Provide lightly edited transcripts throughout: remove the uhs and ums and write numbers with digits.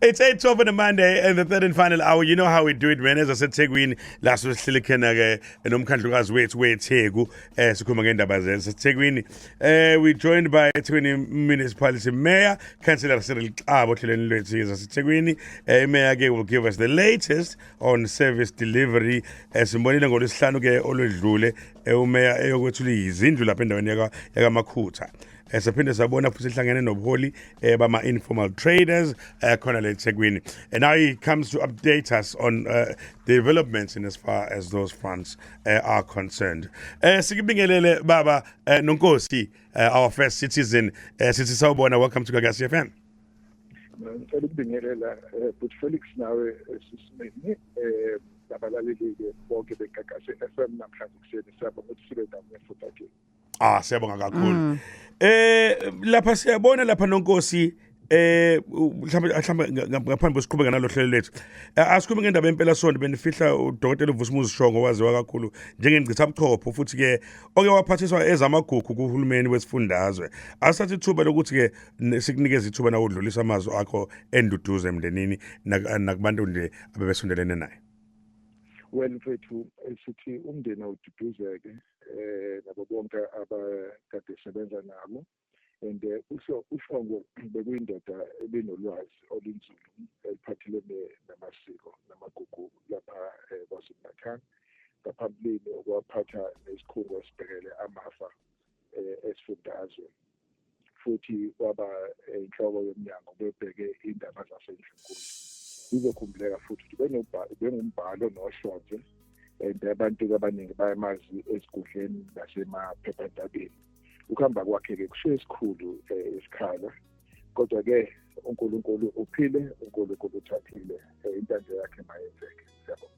It's 8:12 on a Monday and the third and final hour. You know how we do it, man. As I said, Thekwini la sihleli khona ke nomkhandlukazi wethu weTheku, sikhuluma ngendaba zaseThekwini. We joined by eThekwini Municipality Mayor, Councillor Cyril Xaba, ohlelweni lwethu zaseThekwini. Mayor ke will give us the latest on service delivery. Simbonile ngolwesihlanu ke olwedlule, uMayor eyokwethula izindlu lapha endaweni yakaMakhutha. Saphinde sabona futhi ihlangene nobuholi bama informal traders khona le eThekwini, and now he comes to update us on developments in as far as those fronts are concerned. Sikubingelele baba, Nonkosi, our first citizen. Sithi sawubona, welcome to Gagasi FM. Ngicela ukubingelela, But Felix, nawe sisimeni, nabalaleli-ke bonke beGagasi FM namhlanje kuseni. Siyabonga ukuthi sibe ndawonye futhi again. Ah, siyabonga kakhulu. Lapha siyabona lapha, Nonkosi, mhlawumbe ngaphambi kwesiqhubeka nalo hlelo lethu, asikhulume ngendaba yempela sonto benifihla uDokotela uVusimuzi Shongwe, waziwa kakhulu njengengcithabuchopho futhi ke oke waphathiswa ezamagugu kuhulumeni wesifundazwe. Asathe ithuba lokuthi ke sikunikeze ithuba na udlulisa amazwi akho enduduzo emndenini nakubantu nje abebesondelene naye. Well, mfethu, sithi umndeni awududuzeke nabo bonke abakade sebenza nabo, and usho uShongwe bekuyindoda ebinolwazi olunzulu eliphathelene namasiko namagugu lapha KwaZulu-Natal. Ngaphambilini okwaphatha nesikhungo esibhekele amafa esifundazwe, futhi waba inhloko yomnyango bebheke indaba zasendlunkulu. Izokhumbuleka futhi ukuthi bengumbhalo nohlonze, and abantu abaningi bayamazi ezinkundleni nasemaphephandabeni. Ukuhamba kwakhe-ke kusho esikhulu isikhala, kodwa-ke uNkulunkulu uphile, uNkulunkulu uthathile, intando yakhe mayenzeke. Siyabonga.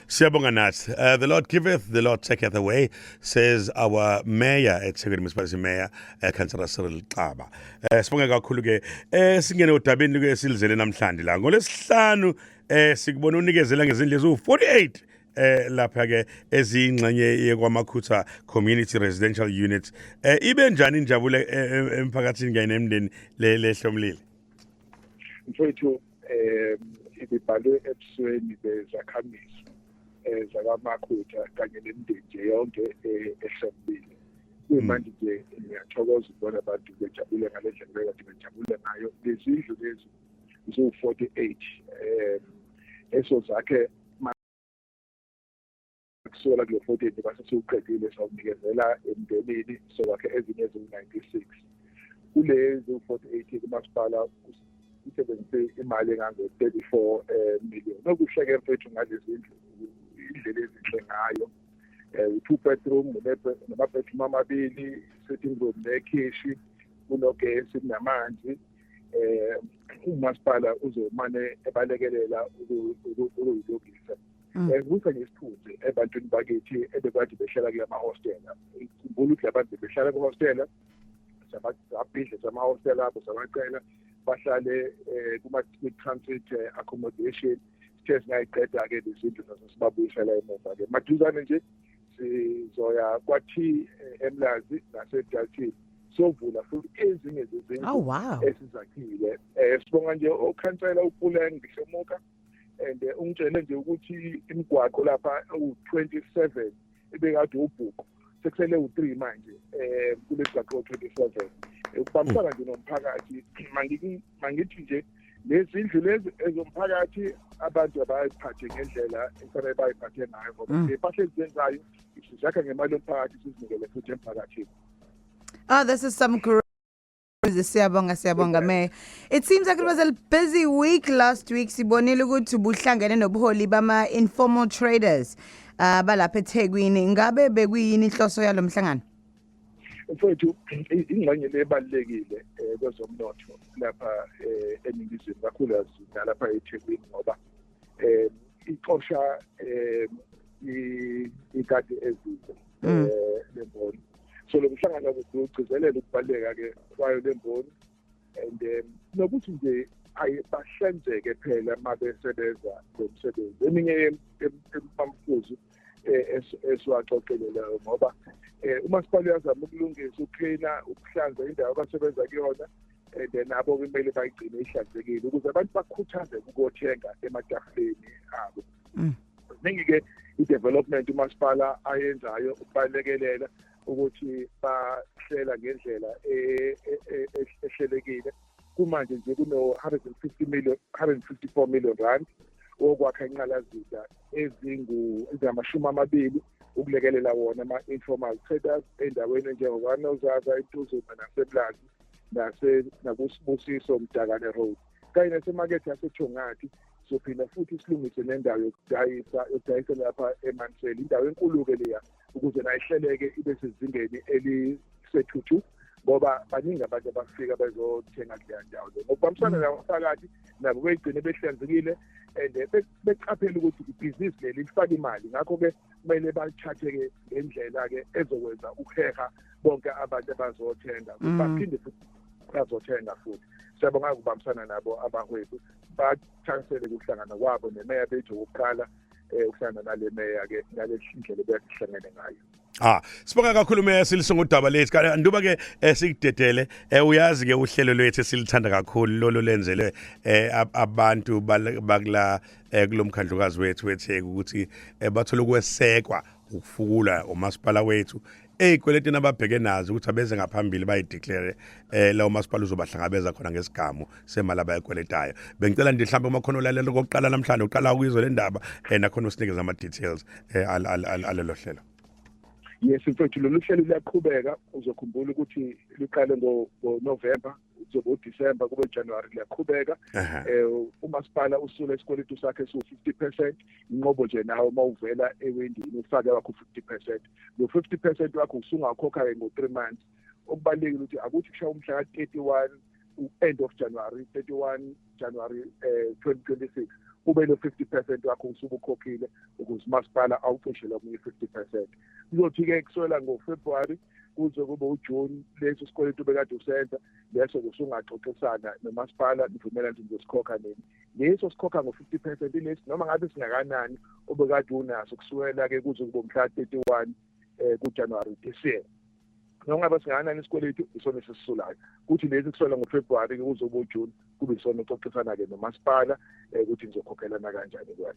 Siyabonga nathi. The Lord giveth, the Lord taketh away, says our mayor at eThekwini Municipality Mayor, Councillor Cyril Xaba. Sibonge kakhulu ke. Singene odabeni ke silizele namhlanje la. Ngolesihlanu sikubona unikezela ngezindlu eziwu48 lapha ke ezingxenye yeKwaMakhutha Community Residential Unit. Ibe njani injabulo emphakathini kanye nemndeni le lehlomlile? Mfowethu, ibibhalwe ebusweni bezakhamizi zakaMakhutha kanye nemindeni nje yonke ehlomile. Kuyimanje nje ngiyathokoza ukubona abantu bejabule ngale ndlela bekade bejabule ngayo. Lezi ndlu lezi ziwu-48 esozakhe kusukela kulo 48 base siwuqedile, sawunikezela emndenini, sokwakhe ezinye eziwu-96. Kulezi 48 kumasipala usebenzise imali engango-34 million. Okuhle-ke, mfethu, ngalezi ndlu, indlela ezinhle ngayo, u-two bedroom, nama-bedroom amabili, sitting room nekhishi, kunogesi, kunamanzi. Umasipala uzomane ebalekelela ukuyilungisa. Kusa ngesithunzi ebantwini bakithi ebekade behlala kula mahostela. Khumbula ukuthi labantu behlala kuhostela, sabhidle samahostela abo, sabacela bahlale kuma-transit accommodation. Sithe singayiqeda-ke lezindlu zazo, sibabuyisela emuva-ke. Maduzane nje sizoya kwathi eMlazi naseDalton, sovula futhi ezinye zezindlu esizakhile. Sibonga nje okhansela uPuleng Hlomuka, and ungitshele nje ukuthi imigwaqo lapha ewu-27 ebekade ubhuqu, sekusele u-3 manje kule mgwaqo 27. Ukubambisana nje nomphakathi, mangithi nje lezi ndlu lezi ezomphakathi, abantu abayiphathe ngendlela ekufanele bayiphathe ngayo, ngoba lempahla ezizenzayo sizakha ngemali yomphakathi, sizinikele futhi emphakathini. Oh, this is some great. Siyabonga, siyabonga, Mayor. It seems like it was a busy week last week. Sibonile ukuthi ubuhlangene nobuholi bama informal traders balapha eThekwini. Ngabe bekuyini inhloso yalomhlangano? Mfowethu, ingxenye le ebalulekile kwezomnotho lapha eningizimu, kakhulukazi nalapha eThekwini, ngoba ixosha ikati eziko lemboni. So lo mhlangano ugcizelela ukubaluleka ke kwayo lemboni and nokuthi nje ayi bahlenzeke phela uma besebenza lo msebenzi. Eminye yamaphuzu esiwaxoxile leyo, ngoba umasipala uyazama ukulungisa, ukuklina, ukuhlanza indawo abasebenza kuyona. And then nabo kumele bayigcine ihlanzekile ukuze abantu bakhuthazeke ukuyothenga ematafuleni abo. Ziningi-ke i-development umasipala ayenzayo ukubalekelela ukuthi bahlela ngendlela ehlelekile. Kumanje nje kuno-150 million, R154 million wokwakha inqalasizinda ezingamashumi 20 ukulekelela wona ama-informal traders endaweni enjengokwaNozaza, eNtuzuma, naseMlazi, nakuSibusiso Mdakane Road kanye nasemakethe yaseThongathi. Sizophinda futhi silungise nendawo yokudayisa lapha eManseli, indawo enkulu-ke leya, ukuze nayihleleke ibe sezingeni elisethuthu, ngoba baningi abantu abafika bezothenga kuleya ndawo le. Ngokubambisana nabomphakathi nabo beyigcine behlanzekile and beqaphele ukuthi ibhizinisi leli lifaka imali, ngakho-ke kumele balithathe-ke ngendlela-ke ezokwenza ukuheha bonke abantu abazothenga ukuthi baphinde futhi bazothenga futhi. Siyabonga ukubambisana nabo abahwebi, bathakasele ukuhlangana kwabo nemeya bethu okokuqala ukuhlangana nale meya-ke ngale ndlela ebekade ngayo. Ah, sibonga kakhulu, meya, silisonga udaba lethu. Kanti nduba ke sikudedele, uyazi ke uhlelo lwethu esilithanda kakhulu lolo lenzelwe abantu bakula kulomkhandlukazi wethu weTheku ukuthi bathole ukwesekwa ukufukula umasipala wethu ey'kweletini ababheke nazo, ukuthi abeze ngaphambili bayideclare, lawo masipala uzobahlangabeza khona ngesigamu semali abayikweletayo. Bengicela nje mhlawumbe uma khona olalela okokuqala namhlanje, uqala ukuyizwa le ndaba, nakhona usinikeze ama-details alelo hlelo. Yes mfethu, lolu hlelo luyaqhubeka. Uzokhumbula ukuthi luqale ngo-November, kuzoba uDecember, kube January, liyaqhubeka. Umasipala usula isikweletu sakhe siwu-50%, inqobo nje nawe uma uvela ewindini ufake wakho 50%. Lo 50% wakho usungakhokha-ke ngo-3 months. Okubalulekile ukuthi akuthi kushaya umhla ka-31, end of January, 31 January 2026, ube lo 50% wakho usuke ukhokhile ukuze umasipala awucishele omunye 50%. Kuzothi-ke kusukela ngoFebruary kuze kube uJune, leso sikweletu bekade usenza leso usungaxoxisana nomasipala, nivumelane ukuthi nizosikhokha nini. Leso sikhokha ngo-50% ilesi noma ngabe singakanani obekade unaso kusukela-ke kuze kube umhla 31 kuJanuary this year, noma ngabe singakanani isikweletu, isona esisisulayo. Kuthi lesi kusukela ngoFebruary kuze kube uJune, kube isona oxoxisana-ke nomasipala ukuthi nizokhokhelana kanjani kwena.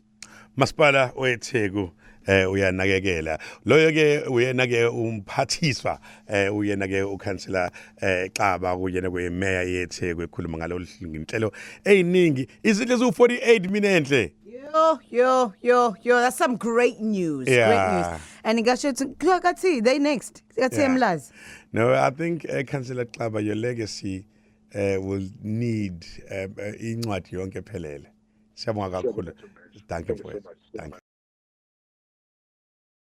Masipala weTheku uyanakekela. Loyo ke uyena ke umphathiswa, uyena ke ukhansela Xaba, kuyena kuyimeya yeTheku ekhuluma ngalo ngenhlelo eziningi, izinto eziwu48 mina enhle. Yo, yo, yo, yo, that's some great news. Great news. And ngasho ukuthi kathi they next. Kathi eMlazi. No, I think Councillor Xaba, your legacy will need incwadi yonke phelele. Siyabonga kakhulu. Thank you Thank you for so it. much. Thank you.